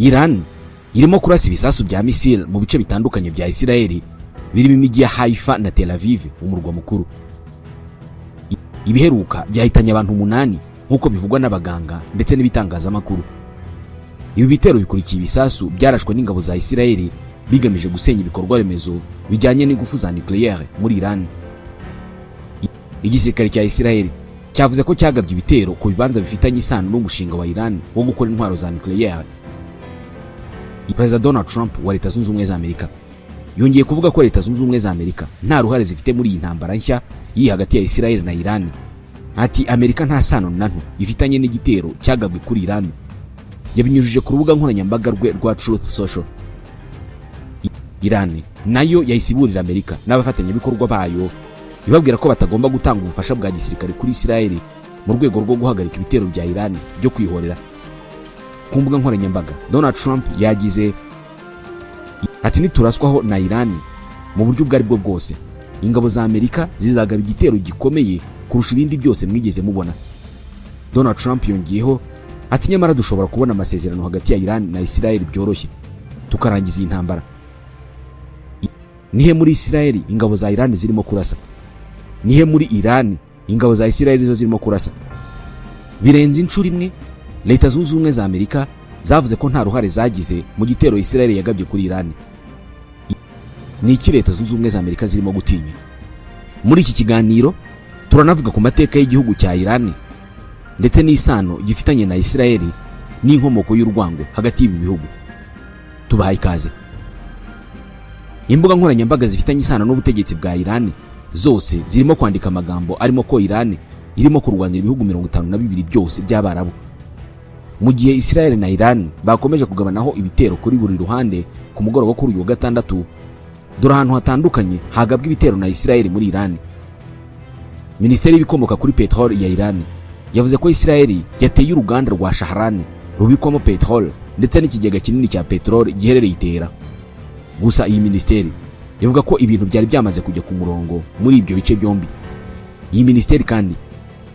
Iran irimo kurasa ibisasu bya missile mu bice bitandukanye bya Isirayeli, birimo imijyi ya Haifa na Tel Aviv, umurwa mukuru. Ibiheruka byahitanye abantu umunani, nk'uko bivugwa n'abaganga ndetse n'ibitangazamakuru. Ibi bitero bikurikiye ibisasu byarashwe n'ingabo za Isirayeli bigamije gusenya ibikorwa remezo bijyanye n'ingufu za nucléaire muri Iran. Igisirikare cya Isirayeli cyavuze ko cyagabye ibitero ku bibanza bifitanye isano n'umushinga wa Iran wo gukora intwaro za nucléaire. Perezida Donald Trump wa Leta Zunze Ubumwe za Amerika yongeye kuvuga ko Leta Zunze Ubumwe za Amerika nta ruhare zifite muri iyi ntambara nshya iri hagati ya Isirayeli na Iran. Ati: "Amerika nta sano na nto ifitanye n'igitero cyagabwe kuri Iran." Yabinyujije ku rubuga nkoranyambaga rwe rwa Truth Social. Iran nayo yahise iburira Amerika n'abafatanyabikorwa bayo, ibabwira ko batagomba gutanga ubufasha bwa gisirikare kuri Isirayeli mu rwego rwo guhagarika ibitero bya Iran byo kwihorera. Ku mbuga nkoranyambaga, Donald Trump yagize ati: "Nituraswaho na Iran mu buryo ubwo ari bwo bwose, ingabo za Amerika zizagaba igitero gikomeye kurusha ibindi byose mwigeze mubona." Donald Trump yongeyeho ati: "Nyamara dushobora kubona amasezerano hagati ya Iran na Isirayeli byoroshye, tukarangiza iyi ntambara." Nihe muri Isirayeli ingabo za Iran zirimo kurasa? Nihe muri Iran ingabo za Isirayeli zo zirimo kurasa? Birenze inshuro imwe, Leta Zunze Ubumwe za Amerika zavuze ko nta ruhare zagize mu gitero Isirayeli yagabye kuri Iran. Ni iki Leta Zunze Ubumwe za Amerika zirimo gutinya? Muri iki kiganiro turanavuga ku mateka y'igihugu cya Iran ndetse n'isano gifitanye na Isirayeli n'inkomoko y'urwango hagati y'ibi bihugu. Tubahaye ikaze. Imbuga nkoranyambaga zifitanye isano n'ubutegetsi bwa Iran zose zirimo kwandika amagambo arimo ko Iran irimo kurwanira ibihugu 52 byose by'Abarabu, mu gihe Israel na Iran bakomeje kugabanaho ibitero kuri buri ruhande ku mugoroba wo kuri uyu wa gatandatu. Dore ahantu hatandukanye hagabwa ibitero na Israel muri Iran. Minisiteri y'ibikomoka kuri peteroli ya Iran yavuze ko Israel yateye uruganda rwa Shahran rubikwamo peteroli ndetse n'ikigega kinini cya peteroli giherereye i Tehran. Gusa iyi minisiteri ivuga ko ibintu byari byamaze kujya ku murongo muri ibyo bice byombi. Iyi minisiteri kandi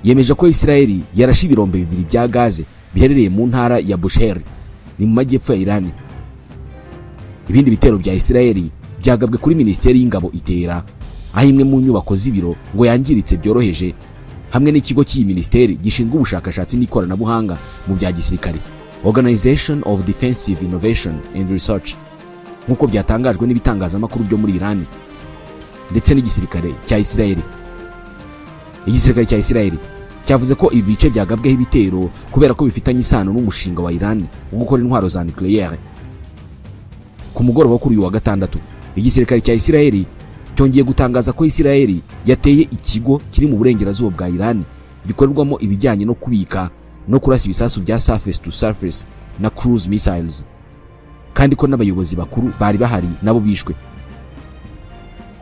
yemeje ko Israel yarashe ibirombe bibiri bya gaze biherereye mu ntara ya Bushehr, ni mu majyepfo ya Iran. Ibindi bitero bya Israel byagabwe kuri minisiteri y'ingabo i Tehran, aho imwe mu nyubako z'ibiro ngo yangiritse byoroheje, hamwe n'ikigo cy'iyi minisiteri gishinzwe ubushakashatsi n'ikoranabuhanga mu bya gisirikare, Organization of Defensive Innovation and Research, nk'uko byatangajwe n'ibitangazamakuru byo muri Iran ndetse n'igisirikare cya Israel. Igisirikare cya Israel cyavuze ko ibi bice byagabweho ibitero kubera ko bifitanye isano n'umushinga wa Iran wo gukora intwaro za nucléaire. Ku mugoroba wo kuri uyu wa gatandatu, igisirikare cya Israel cyongeye gutangaza ko Israel yateye ikigo kiri mu burengerazuba bwa Iran gikorerwamo ibijyanye no kubika no kurasa ibisasu bya surface to surface na cruise missiles, kandi ko n'abayobozi bakuru bari bahari nabo bishwe.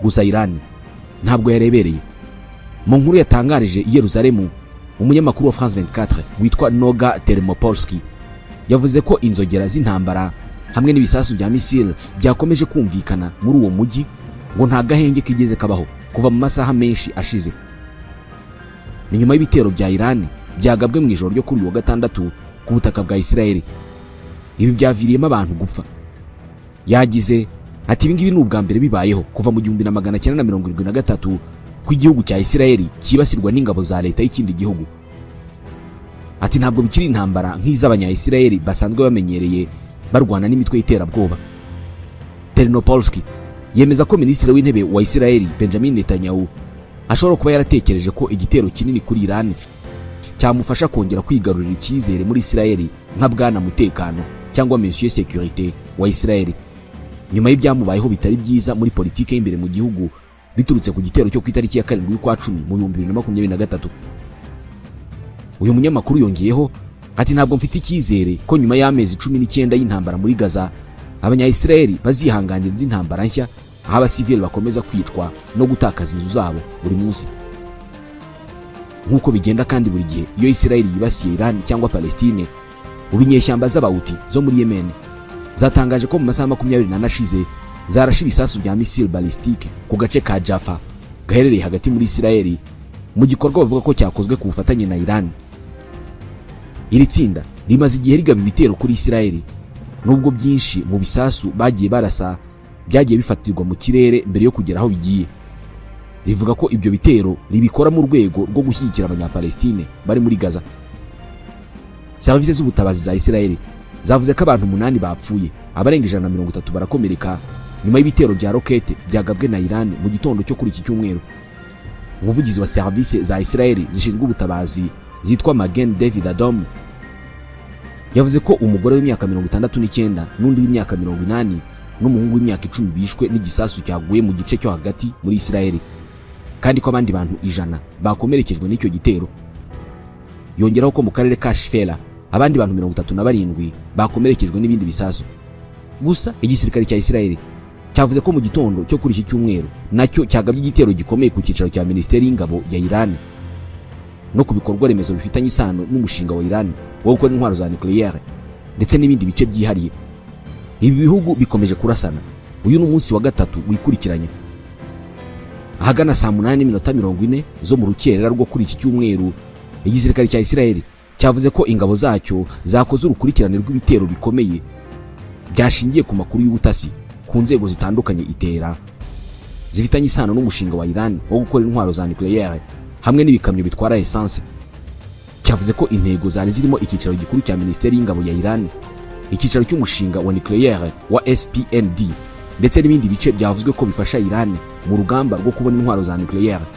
Gusa Iran ntabwo yarebereye. Mu nkuru yatangarije i Yerusalemu, umunyamakuru wa France 24 witwa Noga Termopolsky yavuze ko inzogera z'intambara hamwe n'ibisasu bya missile byakomeje kumvikana muri uwo mujyi, ngo nta gahenge kigeze kabaho kuva mu masaha menshi ashize. Ni nyuma y'ibitero bya Iran byagabwe mu ijoro ryo kuri uyu wa gatandatu ku butaka bwa Israel. Ibi byaviriyemo abantu gupfa. Yagize ati: "Ibi ngibi ni ubwa mbere bibayeho kuva mu 1973 ko igihugu cya Israel cyibasirwa n'ingabo za leta y'ikindi gihugu." Ati: "Ntabwo bikiri intambara nk'iz'Abanya-Israel basanzwe bamenyereye barwana n'imitwe y'iterabwoba." Ternopolsky yemeza ko minisitiri w'intebe wa Israel, Benjamin Netanyahu, ashobora kuba yaratekereje ko igitero kinini kuri Iran cyamufasha kongera kwigarurira icyizere muri Israel nka bwana mutekano cyangwa Monsieur Sécurité wa Israel, nyuma y'ibyamubayeho bitari byiza muri politike y'imbere mu gihugu biturutse ku gitero cyo ku itariki ya 7 y'ukwa 10 mu 2023. Uyu munyamakuru yongeyeho ati: "Ntabwo mfite icyizere ko nyuma y'amezi 19 y'intambara muri Gaza, Abanya-Israel bazihanganira indi ntambara nshya, aho abasivili bakomeza kwicwa no gutakaza inzu zabo buri munsi." Nk'uko bigenda kandi buri gihe iyo Israel yibasiye Iran cyangwa Palestine, ubu inyeshyamba z'Abawuti zo muri Yemen zatangaje ko mu masaha 24 ashize zarashe ibisasu bya missile balistique ku gace ka Jaffa gaherereye hagati muri Israel, mu gikorwa bavuga ko cyakozwe ku bufatanye na Iran. Iri tsinda rimaze igihe rigaba ibitero kuri Israel. Nubwo byinshi mu bisasu bagiye barasa byagiye bifatirwa mu kirere mbere yo kugera aho bigiye, rivuga ko ibyo bitero ribikora mu rwego rwo gushyigikira Abanyapalestine bari muri Gaza. Serivisi z'ubutabazi za Israel zavuze ko abantu 8 bapfuye, abarenga 130 barakomereka nyuma y'ibitero bya rokete byagabwe na Iran mu gitondo cyo kuri iki cyumweru. Umuvugizi wa serivisi za Israel zishinzwe ubutabazi zitwa Magen David Adom yavuze ko umugore w'imyaka 69 n'undi w'imyaka 80 n'umuhungu w'imyaka 10 bishwe n'igisasu cyaguye mu gice cyo hagati muri Israel, kandi ko abandi bantu 100 bakomerekejwe n'icyo gitero. Yongeraho ko mu karere ka Shfela abandi bantu 37 bakomerekejwe n'ibindi bisasu. Gusa igisirikare cya Israel cyavuze ko mu gitondo cyo kuri iki cyumweru nacyo cyagabye igitero gikomeye ku cyicaro cya Minisiteri y'Ingabo ya Iran no ku bikorwa remezo bifitanye isano n'umushinga wa Iran wo gukora intwaro za nucléaire ndetse n'ibindi bice byihariye. Ibi bihugu bikomeje kurasana. Uyu ni umunsi wa gatatu wikurikiranya. Ahagana saa 8:40 zo mu rukerera rwo kuri iki cyumweru, igisirikare cya Israel cyavuze ko ingabo zacyo zakoze urukurikirane rw'ibitero bikomeye byashingiye ku makuru y'ubutasi ku nzego zitandukanye itera zifitanye isano n'umushinga wa Iran wo gukora intwaro za nucléaire hamwe n'ibikamyo bitwara essence. Cyavuze ko intego zari zirimo icyicaro gikuru cya Minisiteri y'Ingabo ya Iran, icyicaro cy'umushinga wa nucléaire wa SPND ndetse n'ibindi bice byavuzwe ko bifasha Iran mu rugamba rwo kubona intwaro za nucléaire.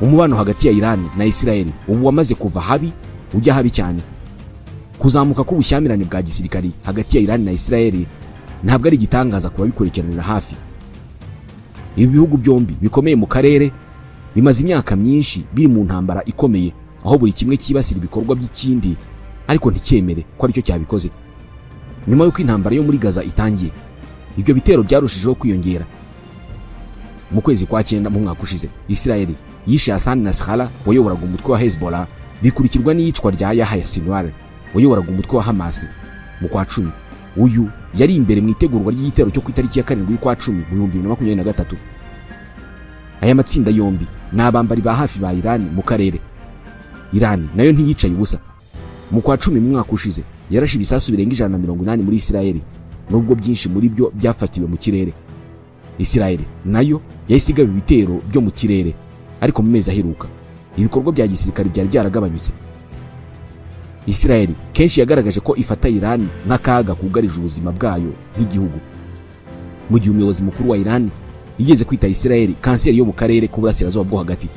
Umubano hagati ya Iran na Israel ubu wamaze kuva habi ujya habi cyane. Kuzamuka k'ubushyamirane bwa gisirikari hagati ya Iran na Israel ntabwo ari igitangaza ku babikurikiranira hafi. Ibi bihugu byombi bikomeye mu karere bimaze imyaka myinshi biri mu ntambara ikomeye, aho buri kimwe cyibasira ibikorwa by'ikindi ariko nticyemere ko aricyo cyabikoze. Nyuma y'uko intambara yo muri Gaza itangiye, ibyo bitero byarushijeho kwiyongera. Mu kwezi kwa 9 mu mwaka ushize, Israel yishe Hassan Nasrallah wayoboraga umutwe wa Hezbollah, bikurikirwa n'iyicwa rya Yahya Sinwar wayoboraga umutwe wa Hamas mu kwa 10. Uyu yari imbere mu itegurwa ry'igitero cyo ku itariki ya 7 y'ukwa 10 mu 2023. Aya matsinda yombi ni abambari ba hafi ba Iran mu karere. Iran nayo ntiyicaye ubusa. Mu kwa 10 mu mwaka ushize yarashe ibisasu birenga 180 muri Israel, nubwo byinshi muri byo byafatiwe mu kirere. Israel nayo yahise igaba ibitero byo mu kirere, ariko mu mezi aheruka ibikorwa bya gisirikare byari byaragabanyutse. Israel kenshi yagaragaje ko ifata Iran nk'akaga kugarije ubuzima bwayo nk'igihugu, mu gihe umuyobozi mukuru wa Iran yigeze kwita Israel kanseri yo mu karere k'uburasirazuba bwo hagati.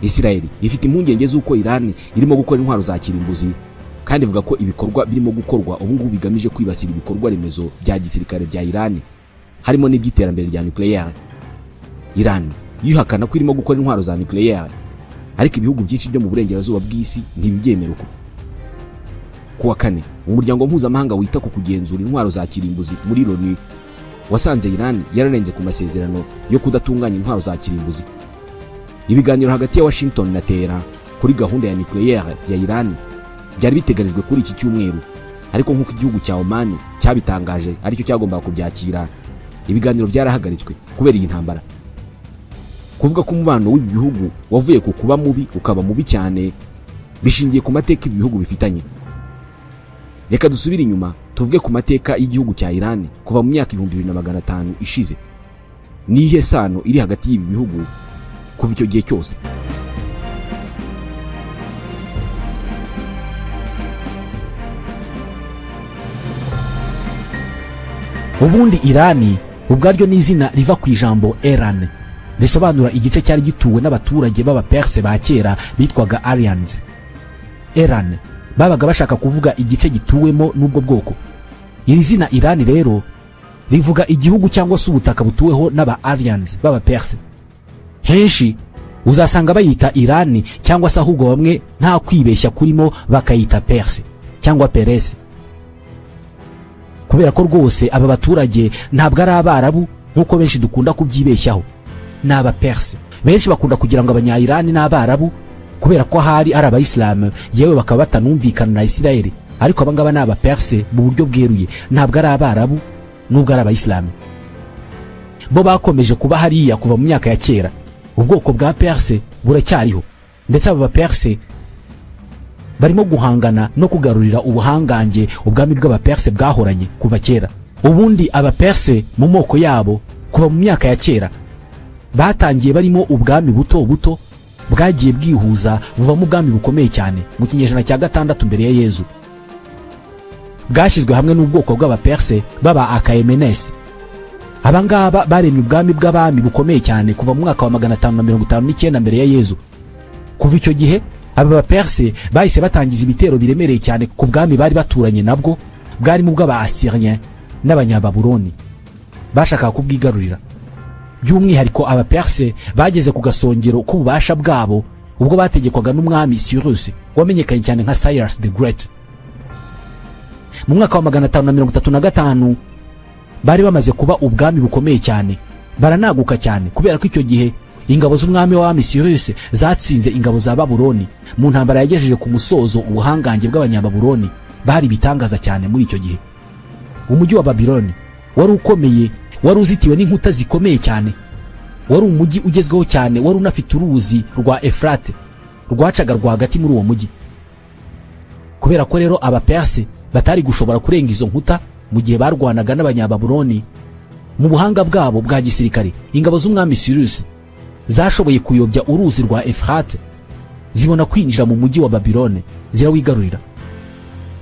Israel ifite impungenge z'uko Iran irimo gukora intwaro za kirimbuzi, kandi ivuga ko ibikorwa birimo gukorwa ubu ngubu bigamije kwibasira ibikorwa remezo bya gisirikare bya Iran, harimo n'iby'iterambere rya nucléaire. Iran yihakana ko irimo gukora intwaro za nucléaire, ariko ibihugu byinshi byo mu burengerazuba bw'isi ntibibyemera uko. Kuwa kane, umuryango mpuzamahanga wita ku kugenzura intwaro za kirimbuzi muri Loni wasanze Iran yararenze ku masezerano yo kudatunganya intwaro za kirimbuzi. Ibiganiro hagati ya Washington na Tehran kuri gahunda ya nucléaire ya Iran byari biteganijwe kuri iki cyumweru, ariko nk'uko igihugu cya Oman cyabitangaje aricyo cyagombaga kubyakira, ibiganiro byarahagaritswe kubera iyi ntambara. Kuvuga ko umubano w'ibi bihugu wavuye ku kuba mubi ukaba mubi cyane bishingiye ku mateka ibi bihugu bifitanye. Reka dusubire inyuma tuvuge ku mateka y'igihugu cya Iran kuva mu myaka 2500 ishize. Ni iyihe sano iri hagati y'ibi bihugu kuva icyo gihe cyose? Ubundi Irani ubwaryo ni izina riva ku ijambo Eran, risobanura igice cyari gituwe n'abaturage b'Abaperse ba kera bitwaga Aryans. Eran babaga bashaka kuvuga igice gituwemo n'ubwo bwoko. Iri zina Irani rero rivuga igihugu cyangwa se ubutaka butuweho n'aba Aryans b'Abaperse. Henshi uzasanga bayita Irani, cyangwa se ahubwo bamwe nta kwibeshya kurimo bakayita Perse cyangwa Perese, kubera ko rwose aba baturage ntabwo ari Abarabu nk'uko benshi dukunda kubyibeshyaho, ni Abaperse. Benshi bakunda kugira ngo Abanyayirani ni Abarabu kubera ko ahari ari Abayisilamu, yewe bakaba batanumvikana na Isirayeli, ariko abangaba ni Abaperse mu buryo bweruye, ntabwo ari Abarabu nubwo ari Abayisilamu. Bo bakomeje kuba hariya kuva mu myaka ya kera, ubwoko bwa Perse buracyariho, ndetse aba Baperse Barimo guhangana no kugarurira ubuhangange ubwami bw'Abaperse bwahoranye kuva kera. Ubundi Abaperse mu moko yabo, kuva mu myaka ya kera, batangiye barimo ubwami buto buto bwagiye bwihuza buvamo ubwami bukomeye cyane mu kinyejana cya 6 mbere ya Yezu. Bwashyizwe hamwe n'ubwoko bw'Abaperse baba Akayemenesi. Aba ngaba baremye ubwami bw'abami bukomeye cyane kuva mu mwaka wa 559 mbere ya Yezu. Kuva icyo gihe, aba Baperse bahise batangiza ibitero biremereye cyane ku bwami bari baturanye nabwo, bwarimo ubw'aba Assyriens n'Abanyababuloni, bashakaga kubwigarurira. By'umwihariko, Abaperse bageze ku gasongero k'ububasha bwabo ubwo bategekwaga n'umwami Cyrus, wamenyekanye cyane nka Cyrus the Great. Mu mwaka wa 535 bari bamaze kuba ubwami bukomeye cyane, baranaguka cyane, kubera ko icyo gihe ingabo z'umwami w'abami Cyrus zatsinze ingabo za Babuloni mu ntambara yagejeje ku musozo ubuhangange bw'Abanyababuloni bari ibitangaza cyane muri icyo gihe. Umujyi wa Babiloni wari ukomeye, wari uzitiwe n'inkuta zikomeye cyane, wari umujyi ugezweho cyane, wari unafite uruzi rwa Efurate rwacaga rwagati muri uwo mujyi. Kubera ko rero Abaperse batari gushobora kurenga izo nkuta mu gihe barwanaga n'Abanyababuloni, mu buhanga bwabo bwa gisirikare, ingabo z'umwami Cyrus zashoboye kuyobya uruzi rwa Efurate, zibona kwinjira mu mujyi wa Babilone, zirawigarurira.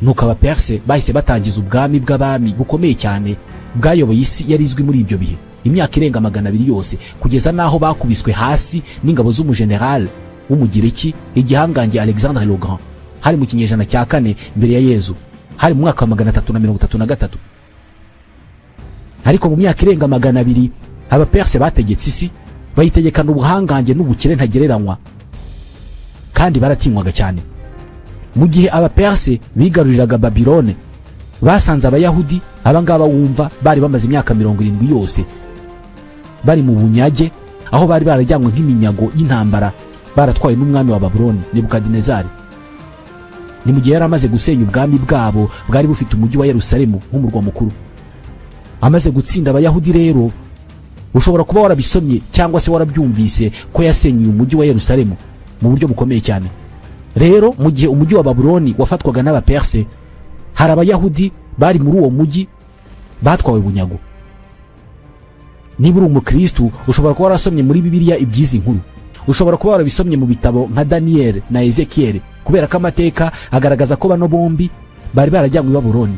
Nuko Abaperse bahise batangiza ubwami bw'abami bukomeye cyane bwayoboye isi yari izwi muri ibyo bihe imyaka irenga 200 yose, kugeza n'aho bakubiswe hasi n'ingabo z'umujenerali w'Umugiriki, igihangange Alexandre le Grand. Hari mu kinyejana cya 4 mbere ya Yezu, hari mu mwaka wa 333. Ariko mu myaka irenga 200 Abaperse bategetse isi, bayitegekana ubuhangange n'ubukire ntagereranywa, kandi baratinywaga cyane. Mu gihe Abaperse bigaruriraga Babilone, basanze Abayahudi, abangaba wumva, bari bamaze imyaka 70 yose bari mu bunyage, aho bari barajyanywe nk'iminyago y'intambara, baratwawe n'umwami wa Babuloni Nebukadinezari. Ni mu gihe yari amaze gusenya ubwami bwabo bwari bufite umujyi wa Yerusalemu nk'umurwa mukuru. Amaze gutsinda Abayahudi rero, ushobora kuba warabisomye cyangwa se warabyumvise ko yasenyeye umujyi wa Yerusalemu mu buryo bukomeye cyane. Rero mu gihe umujyi wa Babuloni wafatwaga n'Abaperse, hari Abayahudi bari muri uwo mujyi batwawe bunyago. Niba uri umukristu, ushobora kuba warasomye muri Bibiliya iby'izi nkuru, ushobora kuba warabisomye mu bitabo nka Daniyeli na Ezekiyeli, kubera ko amateka agaragaza ko bano bombi bari barajyanywe i Babuloni.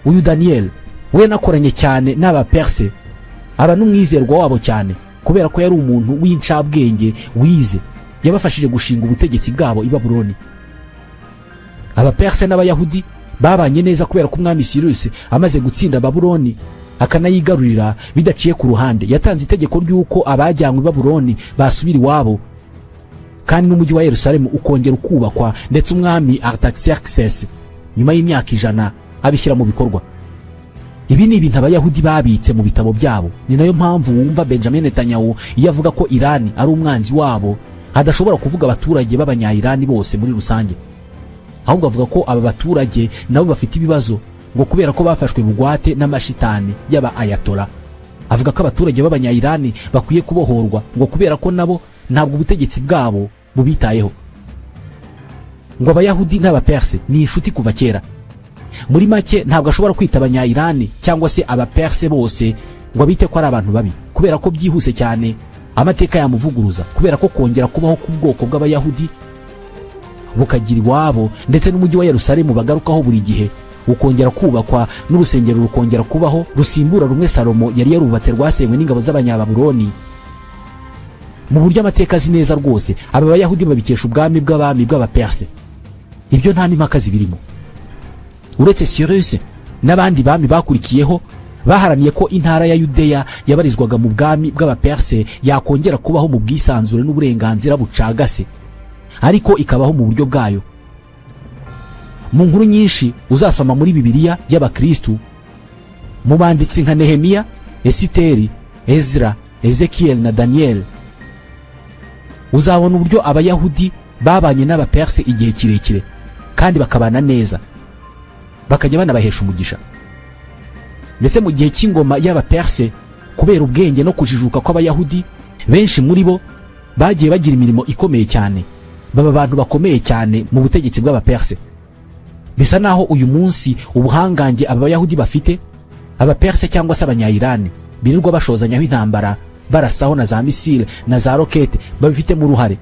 Uyu Daniyeli we yanakoranye cyane n'Abaperse, aba n'umwizerwa wabo cyane, kubera ko yari umuntu w'incabwenge wize, yabafashije gushinga ubutegetsi bwabo i Babuloni. Abaperse n'Abayahudi babanye neza, kubera ko umwami Cyrus amaze gutsinda Babuloni akanayigarurira bidaciye ku ruhande, yatanze itegeko ry'uko abajyanywe i Babuloni basubira iwabo, kandi n'umujyi wa Yerusalemu ukongera ukubakwa. Ndetse umwami Artaxerxes nyuma y'imyaka 100 abishyira mu bikorwa. Ibi ni ibintu Abayahudi babitse mu bitabo byabo. Ni nayo mpamvu wumva Benjamin Netanyahu iyo avuga ko Irani ari umwanzi wabo, adashobora kuvuga abaturage b'Abanyayirani bose muri rusange, ahubwo avuga ko aba baturage nabo bafite ibibazo, ngo kubera ko bafashwe bugwate n'amashitani y'aba Ayatola. Avuga ko abaturage b'Abanyayirani bakwiye kubohorwa, ngo kubera ko nabo ntabwo ubutegetsi bwabo bubitayeho. Ngo Abayahudi n'Abaperse ni inshuti kuva kera. Muri make, ntabwo ashobora kwita Abanyayirani cyangwa se Abaperse bose ngo abite ko ari abantu babi, kubera ko byihuse cyane amateka yamuvuguruza, kubera ko kongera kubaho k'ubwoko bw'Abayahudi bukagira iwabo, ndetse n'umujyi wa Yerusalemu bagarukaho buri gihe ukongera kubakwa, n'urusengero rukongera kubaho rusimbura rumwe Salomo yari yarubatse rwasenywe n'ingabo z'Abanyababuloni, mu buryo amateka azi neza rwose, aba Bayahudi babikesha ubwami bw'abami bw'Abaperse. Ibyo nta n'impaka zibirimo. Uretse Cyrus n'abandi bami bakurikiyeho baharaniye ko intara ya Yudeya yabarizwaga mu bwami bw'Abaperse yakongera kubaho mu bwisanzure n'uburenganzira bucagase, ariko ikabaho mu buryo bwayo. Mu nkuru nyinshi uzasoma muri Bibiliya y'abakristu, mu banditsi nka Nehemiya, Esiteri, Ezra, Ezekiyeli na Daniyeli, uzabona uburyo Abayahudi babanye n'Abaperse igihe kirekire kandi bakabana neza, bakajya banabahesha umugisha. Ndetse mu gihe cy'ingoma y'Abaperse, kubera ubwenge no kujijuka kw'Abayahudi, benshi muri bo bagiye bagira imirimo ikomeye cyane. Baba abantu bakomeye cyane mu butegetsi bw'Abaperse. Bisa naho uyu munsi ubuhangange aba Bayahudi bafite, Abaperse cyangwa se Abanyayirani birirwa bashozanyaho intambara, barasaho na za misile na za rokete, babifitemo uruhare.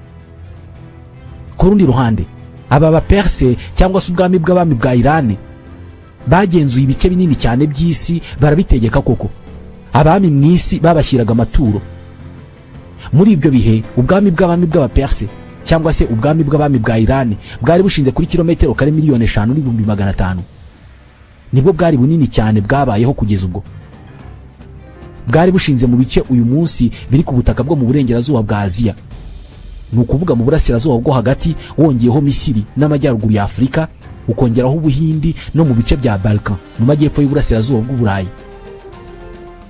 Ku rundi ruhande, aba Baperse cyangwa se ubwami bw'abami bwa Irani bagenzuye ibice binini cyane by'isi, barabitegeka koko. Abami mu isi babashyiraga amaturo. Muri ibyo bihe, ubwami bw'abami bw'Abaperse cyangwa se ubwami bw'abami bwa Irani bwari bushinze kuri kilometero kare 5,500,000. Nibwo bwari bunini cyane bwabayeho kugeza ubwo. Bwari bushinze mu bice uyu munsi biri ku butaka bwo mu burengerazuba bwa Aziya, ni ukuvuga mu Burasirazuba bwo Hagati, wongeyeho Misiri n'amajyaruguru ya Afurika, ukongeraho Ubuhindi no mu bice bya Balkan mu majyepfo y'uburasirazuba bw'Uburayi.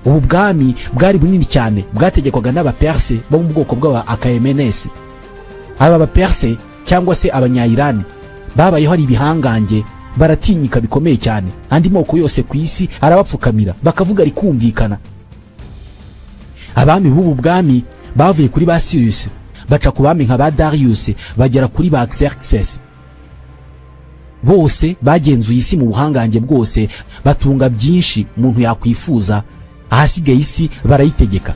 Ubu bwami bwari bunini cyane, bwategekwaga n'Abaperse bo mu bwoko bw'aba Akayemenesi. Aba Baperse cyangwa se Abanyayirani babayeho ari ibihangange, baratinyika bikomeye cyane. Andi moko yose ku isi arabapfukamira, bakavuga rikumvikana. Abami b'ubu bwami bavuye kuri ba Cyrus, baca ku bami nka ba Darius, bagera kuri ba Xerxes. Bose bagenzuye isi mu buhangange bwose, batunga byinshi umuntu yakwifuza, ahasigaye isi barayitegeka,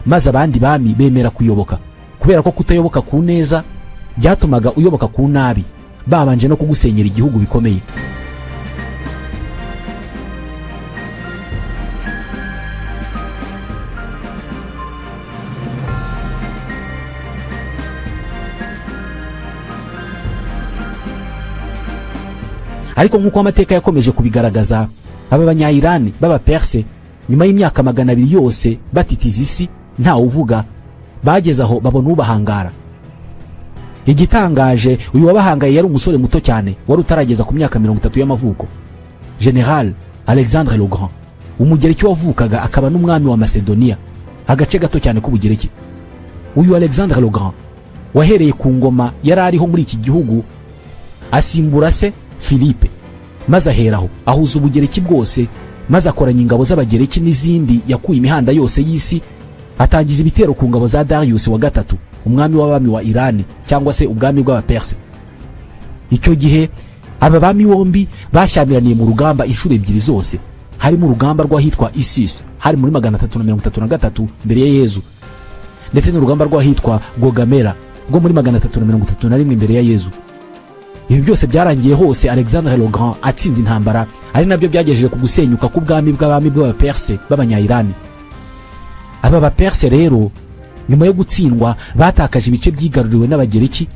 maze abandi bami bemera kuyoboka, kubera ko kutayoboka ku neza byatumaga uyoboka ku nabi, babanje no kugusenyera igihugu bikomeye. Ariko nk'uko amateka yakomeje kubigaragaza, aba Banyayirani b'Abaperse, nyuma y'imyaka 200 yose batitiza isi ntawe uvuga, bageze aho babona ubahangara. Igitangaje, uyu wabahangaye yari umusore muto cyane wari utarageza ku myaka 30 y'amavuko, General Alexandre le Grand, Umugereki wavukaga akaba n'umwami wa Macedonia, agace gato cyane k'Ubugereki. Uyu Alexandre le Grand wahereye ku ngoma yari ariho muri iki gihugu, asimbura se Philippe, maze aheraho ahuza Ubugereki bwose, maze akoranya ingabo z'Abagereki n'izindi yakuye imihanda yose y'isi, atangiza ibitero ku ngabo za Darius wa Gatatu, umwami w'abami wa Irani cyangwa se ubwami bw'Abaperse. Icyo gihe aba bami bombi bashyamiraniye mu rugamba inshuro ebyiri zose, harimo urugamba rw'ahitwa Isis, hari muri 333 mbere ya Yezu, ndetse n'urugamba rw'ahitwa Gogamera rwo muri 331 mbere ya Yezu. Ibi byose byarangiye hose Alexandre le Grand atsinze intambara, ari nabyo byagejeje ku gusenyuka k'ubwami bw'abami bw'Abaperse b'Abanyayirani. Aba Baperse rero, nyuma yo gutsindwa, batakaje ibice byigaruriwe n'Abagereki,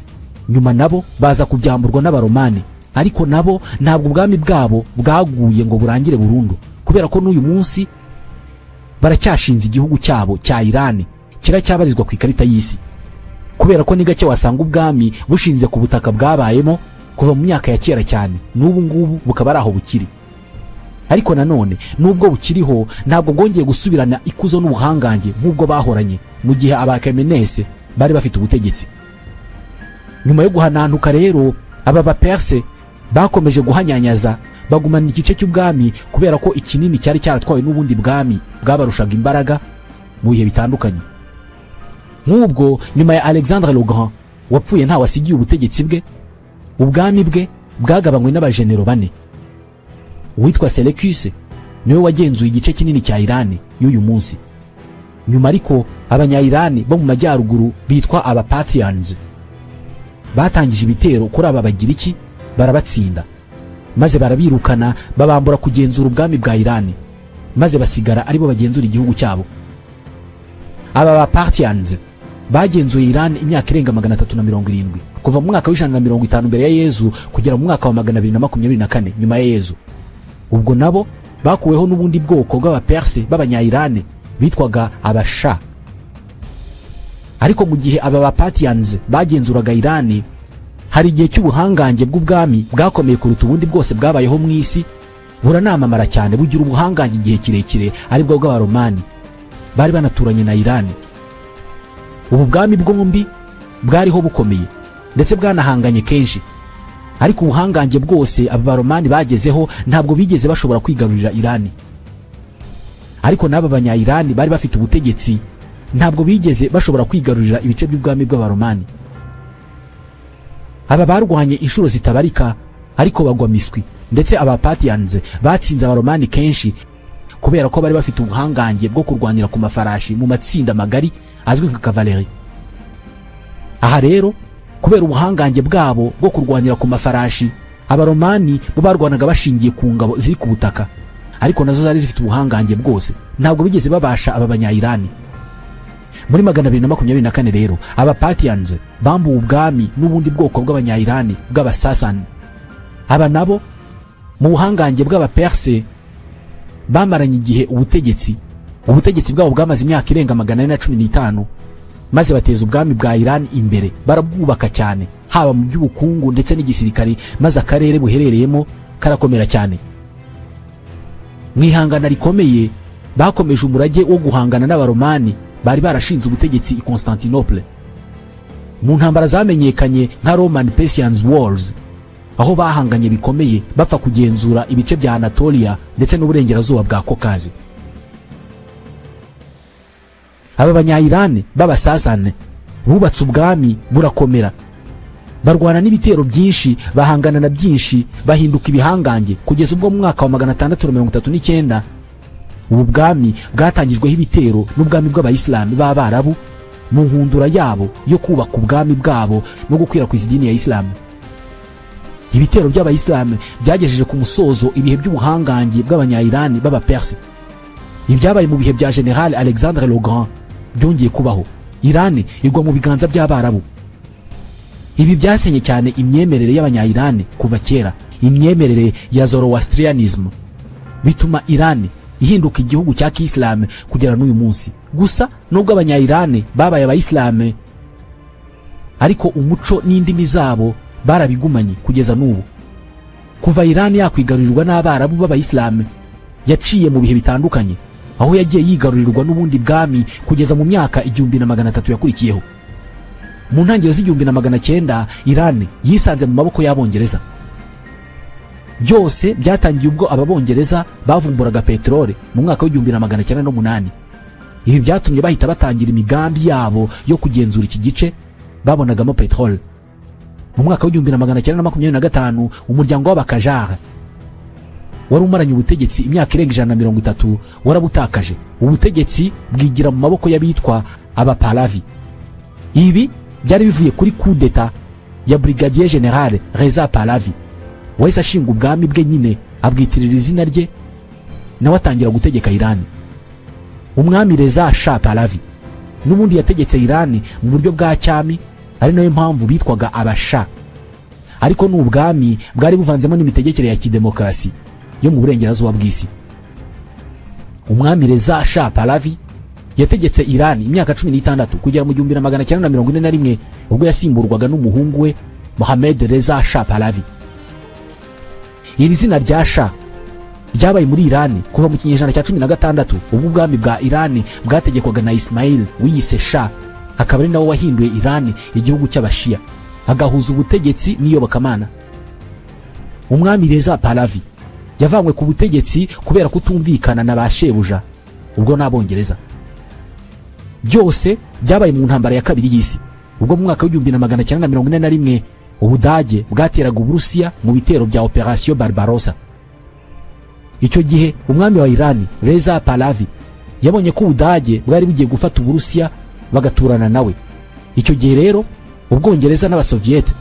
nyuma nabo baza kubyamburwa n'Abaromani. Ariko nabo ntabwo ubwami bwabo bwaguye ngo burangire burundu, kubera ko n'uyu munsi baracyashinze igihugu cyabo cya Irani, kiracyabarizwa ku ikarita y'isi, kubera ko ni gake wasanga ubwami bushinze ku butaka bwabayemo kuva mu myaka ya kera cyane, n'ubu ngubu bukaba ari aho bukiri. Ariko nanone nubwo bukiriho, ntabwo bwongeye gusubirana ikuzo n'ubuhangange nk'ubwo bahoranye mu gihe Abakemenese bari bafite ubutegetsi. Nyuma yo guhanantuka rero, aba Baperse bakomeje guhanyanyaza, bagumana igice cy'ubwami, kubera ko ikinini cyari cyaratwawe n'ubundi bwami bwabarushaga imbaraga mu bihe bitandukanye. Nk'ubwo nyuma ya Alexandre le Grand wapfuye ntawe asigiye ubutegetsi bwe, ubwami bwe bwagabanywe n'abajenero bane. Uwitwa Seleucus niwe wagenzuye igice kinini cya Irani y'uyu munsi. Nyuma ariko Abanyayirani bo mu majyaruguru bitwa Abapartians batangije ibitero kuri aba Bagiriki, barabatsinda, maze barabirukana, babambura kugenzura ubwami bwa Irani, maze basigara aribo bagenzura igihugu cyabo. Aba Bapartians bagenzuye Irani imyaka irenga 370, kuva mu mwaka wa 150 mbere ya Yezu kugera mu mwaka wa 224 nyuma ya Yezu. Ubwo nabo bakuweho n'ubundi bwoko bw'Abaperse b'Abanyayirani bitwaga Abasha. Ariko mu gihe aba Bapartians bagenzuraga Irani, hari igihe cy'ubuhangange bw'ubwami bwakomeye kuruta ubundi bwose bwabayeho mu isi, buranamamara cyane, bugira ubuhangange igihe kirekire, aribwo bw'Abaromani bari banaturanye na Irani. Ubu bwami bwombi bwariho bukomeye, ndetse bwanahanganye kenshi. Ariko ubuhangange bwose aba Baromani bagezeho, ntabwo bigeze bashobora kwigarurira Irani. Ariko n'aba Banyayirani bari bafite ubutegetsi ntabwo bigeze bashobora kwigarurira ibice by'ubwami bw'Abaromani. Aba barwanye inshuro zitabarika ariko bagwa miswi, ndetse aba Parthians batsinze Abaromani kenshi kubera ko bari bafite ubuhangange bwo kurwanira ku mafarashi mu matsinda magari azwi nka cavalerie. Aha rero, kubera ubuhangange bwabo bwo kurwanira ku mafarashi, Abaromani bo barwanaga bashingiye ku ngabo ziri ku butaka, ariko nazo zari zifite ubuhangange bwose, ntabwo bigeze babasha aba Banyayirani. Muri 224 rero, aba Parthians bambuwe ubwami n'ubundi bwoko bw'Abanyayirani bw'Abasasani. Aba nabo mu buhangange bw'Abaperse bamaranye igihe ubutegetsi. Ubutegetsi bwabo bwamaze imyaka irenga 415, maze bateza ubwami bwa Iran imbere, barabwubaka cyane haba mu by'ubukungu ndetse n'igisirikare, maze akarere buherereyemo karakomera cyane. Mu ihangana rikomeye bakomeje umurage wo guhangana n'Abaromani bari barashinze ubutegetsi i Constantinople mu ntambara zamenyekanye nka Roman Persians Wars, aho bahanganye bikomeye bapfa kugenzura ibice bya Anatolia ndetse n'uburengerazuba bwa Kokazi. Aba Banyayirani b'Abasasane bubatse ubwami burakomera, barwana n'ibitero byinshi, bahangana na byinshi, bahinduka ibihangange kugeza ubwo mu mwaka wa 639 ubu bwami bwatangijweho ibitero n'ubwami bw'Abayisilamu b'Abarabu mu nkundura yabo yo kubaka ubwami bwabo no gukwirakwiza idini ya Isilamu. Ibitero by'Abayisilamu byagejeje ku musozo ibihe by'ubuhangange bw'Abanyayirani b'Abaperse. Ibyabaye mu bihe bya General Alexandre le Grand byongeye kubaho, Irani igwa mu biganza by'Abarabu. Ibi byasenye cyane imyemerere y'Abanyayirani kuva kera, imyemerere ya Zoroastrianism, bituma Irani ihinduka igihugu cya kisilamu kugera n'uyu munsi. Gusa nubwo Abanyayirani babaye Abayisilamu, ariko umuco n'indimi zabo barabigumanye kugeza n'ubu. Kuva Irani yakwigarurirwa n'Abarabu b'Abayisilamu, yaciye mu bihe bitandukanye aho yagiye yigarurirwa n'ubundi bwami kugeza mu myaka 1300 yakurikiyeho. Mu ntangiriro z'1900, Irani yisanze mu maboko y'Abongereza. Byose byatangiye ubwo aba Bongereza bavumburaga peteroli mu mwaka w'1908. Ibi byatumye bahita batangira imigambi yabo yo kugenzura iki gice babonagamo peteroli. Mu mwaka w'1925, umuryango w'Abakajara wari umaranye ubutegetsi imyaka irenga 130 warabutakaje, ubutegetsi bwigira mu maboko y'abitwa Abapalavi. Ibi byari bivuye kuri kudeta ya Brigadier General Reza Pahlavi, wahise ashinga ubwami bwe nyine, abwitirira izina rye, nawe atangira gutegeka Irani. Umwami Reza Shah Pahlavi n'ubundi yategetse Irani mu buryo bwa cyami, ari nayo mpamvu bitwaga Abasha, ariko ni ubwami bwari buvanzemo n'imitegekere ya kidemokarasi yo mu burengerazuba bw'isi. Umwami Reza Shah Pahlavi yategetse Irani imyaka 16 kugera mu 1941, ubwo yasimburwaga n'umuhungu we Mohamed Reza Shah Pahlavi. Iri zina rya Shah ryabaye muri Irani kuva mu kinyejana cya 16, ubwo ubwami bwa Irani bwategekwaga na Ismail wiyise Shah, akaba ari nawe wahinduye Irani igihugu cy'Abashiya, agahuza ubutegetsi n'iyobokamana. Umwami Reza Pahlavi yavanywe ku butegetsi kubera kutumvikana na ba shebuja, ubwo n'Abongereza. Byose byabaye mu ntambara ya kabiri y'isi, ubwo mu mwaka w'1941 Ubudage bwateraga Uburusiya mu bitero bya Operation Barbarossa. Icyo gihe umwami wa Irani Reza Pahlavi yabonye ko Ubudage bwari bugiye gufata Uburusiya bagaturana nawe. Icyo gihe rero Ubwongereza n'Abasoviyete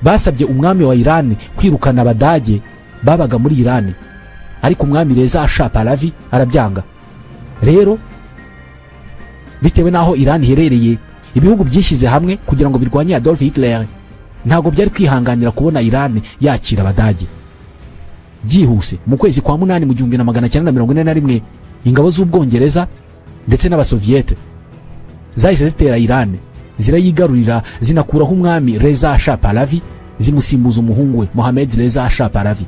basabye umwami wa Irani kwirukana Abadage babaga muri Irani, ariko umwami Reza Shah Pahlavi arabyanga. Rero bitewe n'aho Irani iherereye, ibihugu byishyize hamwe kugira ngo birwanye Adolf Hitler ntabwo byari kwihanganira kubona Irani yakira Abadage. Byihuse, mu kwezi kwa munani mu 1941, ingabo z'Ubwongereza ndetse n'Abasoviyete zahise zitera Irani, zirayigarurira, zinakuraho umwami Reza Shah Pahlavi, zimusimbuza umuhungu we Mohamed Reza Shah Pahlavi.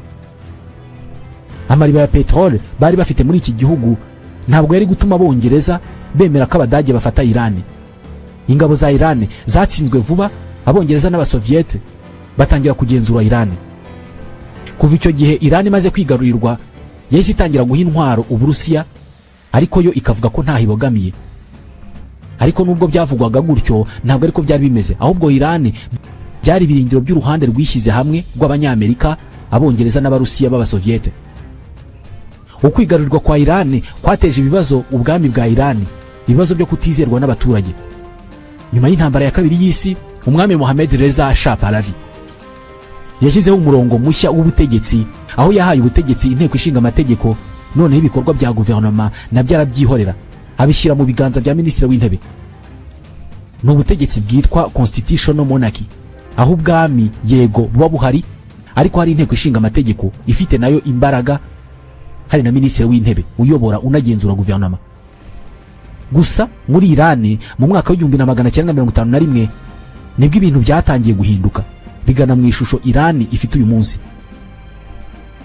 Amariba ya peteroli bari bafite muri iki gihugu ntabwo yari gutuma Abongereza bemera ko Abadage bafata Irani. Ingabo za Irani zatsinzwe vuba, Abongereza n'Abasoviyete batangira kugenzura Irani. Kuva icyo gihe Irani imaze kwigarurirwa, yahise itangira guha intwaro Uburusiya, ariko yo ikavuga ko ntaho ibogamiye. Ariko nubwo byavugwaga gutyo, ntabwo ariko byari bimeze, ahubwo Irani Byari ibirindiro by'uruhande rwishyize hamwe rw'Abanyamerika, Abongereza n'Abarusiya b'Abasoviyete. Ukwigarurirwa kwa Irani kwateje ibibazo ubwami bwa Irani, ibibazo byo kutizerwa n'abaturage. Nyuma y'intambara ya kabiri y'isi, umwami Mohamed Reza Shah Pahlavi yashyizeho umurongo mushya w'ubutegetsi, aho yahaye ubutegetsi inteko ishinga amategeko, noneho ibikorwa bya guverinoma nabyo arabyihorera, abishyira mu biganza bya minisitiri w'intebe. Ni ubutegetsi bwitwa constitutional monarchy, aho ubwami yego buba buhari, ariko hari inteko ishinga amategeko ifite nayo imbaraga, hari na minisitiri w'intebe uyobora unagenzura guverinoma. Gusa muri Irani, mu mwaka w'1951, nibwo ibintu byatangiye guhinduka bigana mu ishusho Irani ifite uyu munsi.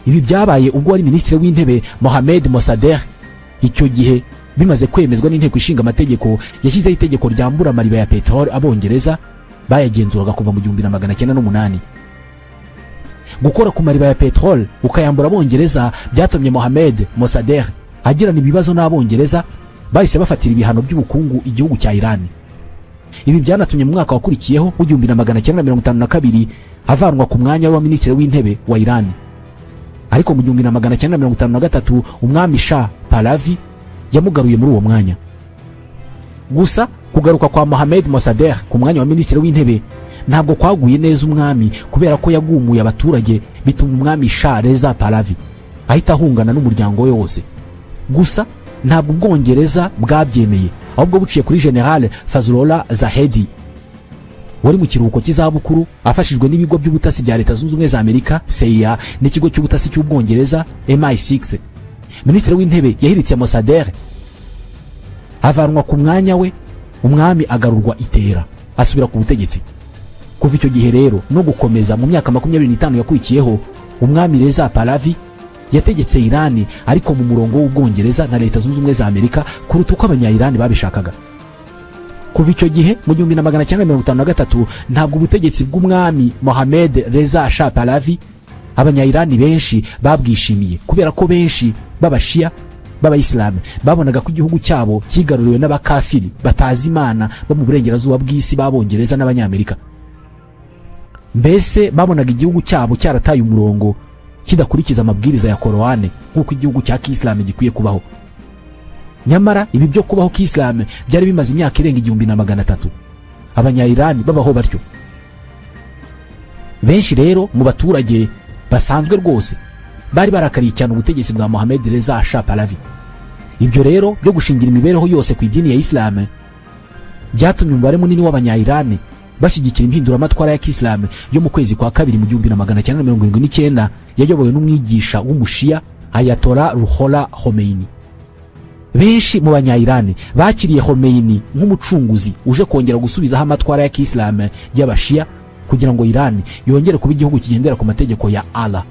Ibi byabaye ubwo wari minisitiri w'intebe Mohamed Mossadegh, icyo gihe bimaze kwemezwa n'inteko ishinga amategeko, yashyizeho itegeko ryambura amariba ya peteroli Abongereza bayagenzuraga kuva mu 1908. Gukora ku mariba ya peteroli ukayambura Abongereza byatumye Mohamed Mossadegh agirana ibibazo n'Abongereza, bahise bafatira ibihano by'ubukungu igihugu cya Irani. Ibi byanatumye mu mwaka wakurikiyeho w'1952 avanwa ku mwanya wa minisitiri w'intebe wa Irani. Ariko mu 1953 umwami Shah Pahlavi yamugaruye muri uwo mwanya. Gusa kugaruka kwa Mohamed Mossadegh ku mwanya wa minisitiri w'intebe ntabwo kwaguye neza umwami, kubera ko yagumuye abaturage, bituma umwami Shah Reza Pahlavi ahita ahungana n'umuryango we wose. Gusa ntabwo Ubwongereza bwabyemeye, ahubwo buciye kuri General Fazlollah Zahedi wari mu kiruhuko cy'izabukuru, afashijwe n'ibigo by'ubutasi bya Leta Zunze Ubumwe za Amerika, CIA, n'ikigo cy'ubutasi cy'Ubwongereza, MI6, minisitiri w'intebe yahiritse Mossadegh, avanwa ku mwanya we, umwami agarurwa itera, asubira ku butegetsi. Kuva icyo gihe rero no gukomeza mu myaka 25 yakurikiyeho, umwami Reza Pahlavi yategetse Irani ariko mu murongo w'Ubwongereza na Leta Zunze Ubumwe za Amerika kuruta uko Abanyayirani babishakaga. Kuva icyo gihe mu 1953, ntabwo ubutegetsi bw'umwami Mohamed Reza Shah Pahlavi Abanyayirani benshi babwishimiye, kubera ko benshi b'Abashiya b'Abayisilamu babonaga ko igihugu cyabo cyigaruriwe n'abakafiri batazi Imana bo mu burengerazuba bw'isi, b'Abongereza n'Abanyamerika. Mbese babonaga igihugu cyabo cyarataye umurongo, kidakurikiza amabwiriza ya Korowani nk'uko igihugu cya kisilamu gikwiye kubaho. Nyamara ibi byo kubaho kisilamu byari bimaze imyaka irenga 1300 Abanyayirani babaho batyo. Benshi rero mu baturage basanzwe rwose bari barakariye cyane ubutegetsi bwa Mohamed Reza Shah Pahlavi. Ibyo rero byo gushingira imibereho yose ku idini ya Isilamu byatumye umubare munini w'Abanyayirani bashyigikira impinduramatwara ya kisilamu yo mu kwezi kwa kabiri mu 1979, yayobowe n'umwigisha w'Umushiya Ayatollah Ruhollah Khomeini. Benshi mu Banyayirani bakiriye Khomeini nk'umucunguzi uje kongera gusubizaho amatwara ya kisilamu y'Abashiya, kugira ngo Irani yongere kuba igihugu kigendera ku mategeko ya Allah.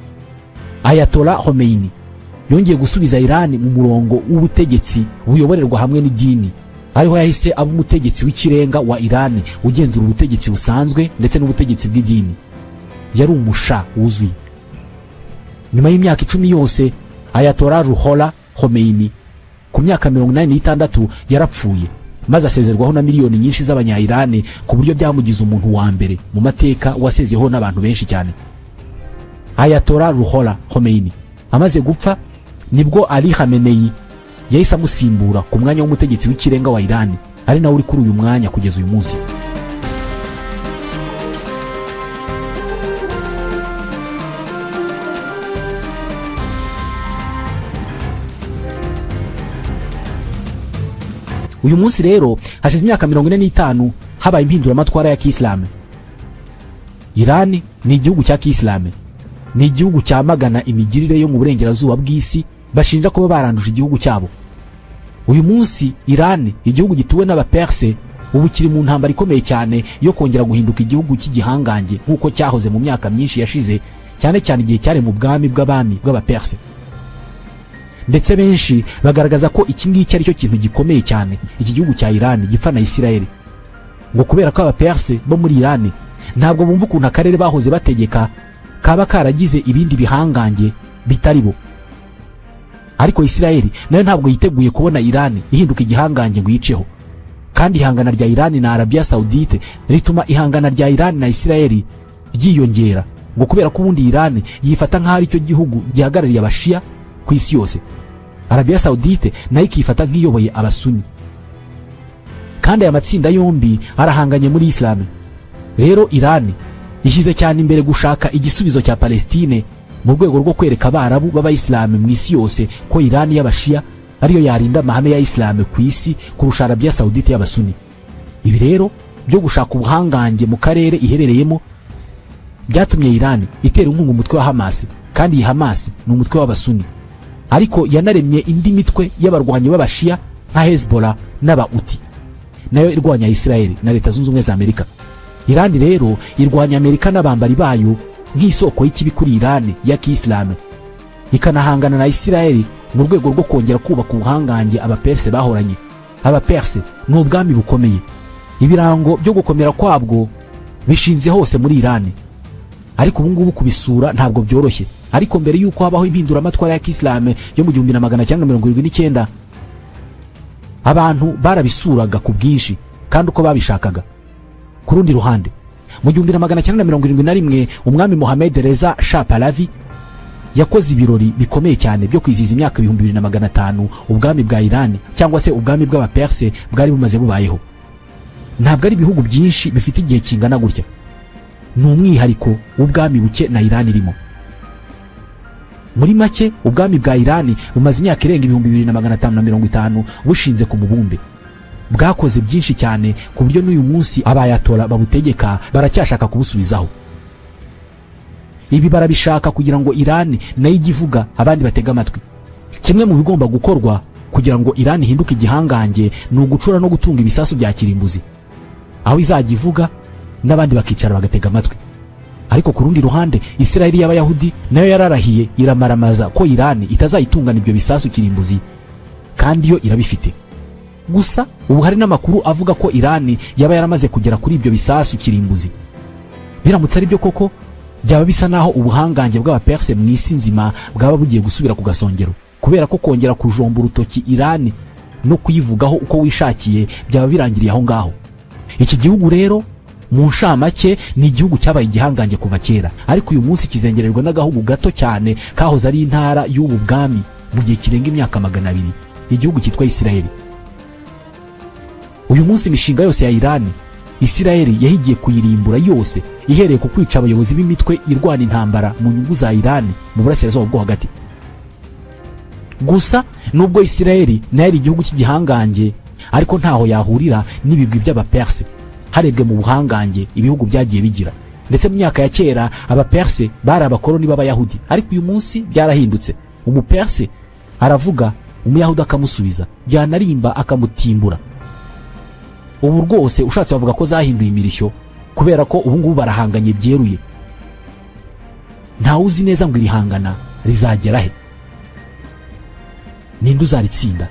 Ayatollah Khomeini yongeye gusubiza Irani mu murongo w'ubutegetsi buyoborerwa hamwe n'idini, ariho yahise aba umutegetsi w'ikirenga wa Irani, ugenzura ubutegetsi busanzwe ndetse n'ubutegetsi bw'idini. Yari umusha wuzuye. Nyuma y'imyaka 10 yose, Ayatollah Ruhollah Khomeini ku myaka 86 yarapfuye, maze asezerwaho na miliyoni nyinshi z'Abanyayirani, ku buryo byamugize umuntu wa mbere mu mateka wasezeho n'abantu benshi cyane. Ayatollah Ruhollah Khomeini amaze gupfa, nibwo Ali Khamenei yahise amusimbura ku mwanya w'umutegetsi w'ikirenga wa Irani, ari nawe uri kuri uyu mwanya kugeza uyu munsi. Uyu munsi rero hashize imyaka 45 habaye impinduramatwara ya kisilamu. Irani ni igihugu cya kisilamu, ni igihugu cyamagana imigirire yo mu burengerazuba bw'isi bashinja kuba baranduje igihugu cyabo. Uyu munsi Irani, igihugu gituwe n'Abaperse, ubu kiri mu ntambara ikomeye cyane yo kongera guhinduka igihugu cy'igihangange nk'uko cyahoze mu myaka myinshi yashize, cyane cyane igihe cyari mu bwami bw'abami bw'Abaperse. Ndetse benshi bagaragaza ko iki ngiki ari cyo kintu gikomeye cyane iki gihugu cya Irani gipfa na Isirayeli, ngo kubera ko Abaperse bo muri Irani ntabwo bumva ukuntu akarere bahoze bategeka kaba karagize ibindi bihangange bitari bo. Ariko Isirayeli nayo ntabwo yiteguye kubona Irani ihinduka igihangange ngo yiceho. Kandi ihangana rya Irani na Arabiya Sawudite rituma ihangana rya Irani na Isirayeli Ryiyongera ngo kubera ko ubundi Irani yifata nk'aho ari cyo gihugu gihagarariye Abashiya ku isi yose, Arabiya Sawudite nayo ikifata nk'iyoboye Abasuni, kandi aya matsinda yombi arahanganye muri Isilamu. Rero Irani ishyize cyane imbere gushaka igisubizo cya Palestine mu rwego rwo kwereka Abarabu b'Abayisilamu mu isi yose ko Irani y'Abashiya ariyo yarinda amahame ya Isilamu ku isi kurusha Arabiya Sawudite y'Abasuni. Ibi rero byo gushaka ubuhangange mu karere iherereyemo byatumye Irani itera inkunga umutwe wa Hamas, kandi iyi Hamas ni umutwe w'Abasuni, ariko yanaremye indi mitwe y'abarwanyi b'Abashiya nka Hezbollah n'Abauti, nayo irwanya Israel na Leta Zunze Ubumwe za Amerika. Irani rero irwanya Amerika n'abambari bayo nk'isoko y'ikibi kuri Irani ya kisilamu, ikanahangana na Israel mu rwego rwo kongera kubaka ubuhangange Abaperse bahoranye. Abaperse ni ubwami bukomeye, ibirango byo gukomera kwabwo bishinze hose muri Irani, ariko ubu ngubu kubisura ntabwo byoroshye. Ariko mbere y'uko habaho impinduramatwara ya kisilamu yo mu 1979, abantu barabisuraga ku bwinshi kandi uko babishakaga. Ku rundi ruhande, mu 1971, Umwami Mohamed Reza Shah Pahlavi yakoze ibirori bikomeye cyane byo kwizihiza imyaka 2500 ubwami bwa Irani cyangwa se ubwami bw'Abaperse bwari bumaze bubayeho. Ntabwo ari ibihugu byinshi bifite igihe kingana gutya, ni umwihariko w'ubwami buke na Irani irimo. Muri make, ubwami bwa Irani bumaze imyaka irenga 2550 bushinze ku mubumbe. Bwakoze byinshi cyane ku buryo n'uyu munsi Abayatora babutegeka baracyashaka kubusubizaho. Ibi barabishaka kugira ngo Irani nayo ijye ivuga, abandi batege amatwi. Kimwe mu bigomba gukorwa kugira ngo Irani ihinduke igihangange ni ugucura no gutunga ibisasu bya kirimbuzi, aho izajya ivuga n'abandi bakicara bagatega amatwi. Ariko ku rundi ruhande, Isirayeli y'Abayahudi nayo yararahiye iramaramaza ko Irani itazayitungana ibyo bisasu kirimbuzi, kandi yo irabifite. Gusa ubu hari n'amakuru avuga ko Irani yaba yaramaze kugera kuri ibyo bisasu kirimbuzi. Biramutse ari byo koko, byaba bisa naho ubuhangange bw'Abaperse mu isi nzima bwaba bugiye gusubira ku gasongero, kubera ko kongera kujomba urutoki Irani no kuyivugaho uko wishakiye byaba birangiriye aho ngaho. Iki gihugu rero mu nshamake ni igihugu cyabaye igihangange kuva kera, ariko uyu munsi kizengerejwe n'agahugu gato cyane kahoze ari intara y'ubu bwami mu gihe kirenga imyaka 200, igihugu cyitwa Isirayeli. Uyu munsi imishinga yose ya Irani, Isirayeli yahigiye kuyirimbura yose, ihereye ku kwica abayobozi b'imitwe irwana intambara mu nyungu za Irani mu Burasirazuba bwo Hagati. Gusa nubwo Isirayeli nayo ari igihugu cy'igihangange, ariko ntaho yahurira n'ibigwi by'Abaperse harebwe mu buhangange ibihugu byagiye bigira. Ndetse mu myaka ya kera Abaperse bari abakoloni b'Abayahudi, ariko uyu munsi byarahindutse. Umuperse aravuga, Umuyahudi akamusubiza, byanarimba akamutimbura. Ubu rwose ushatse bavuga ko zahinduye imirishyo, kubera ko ubu ngubu barahanganye byeruye. Ntawe uzi neza ngo iri hangana rizagera he, ninde uzaritsinda.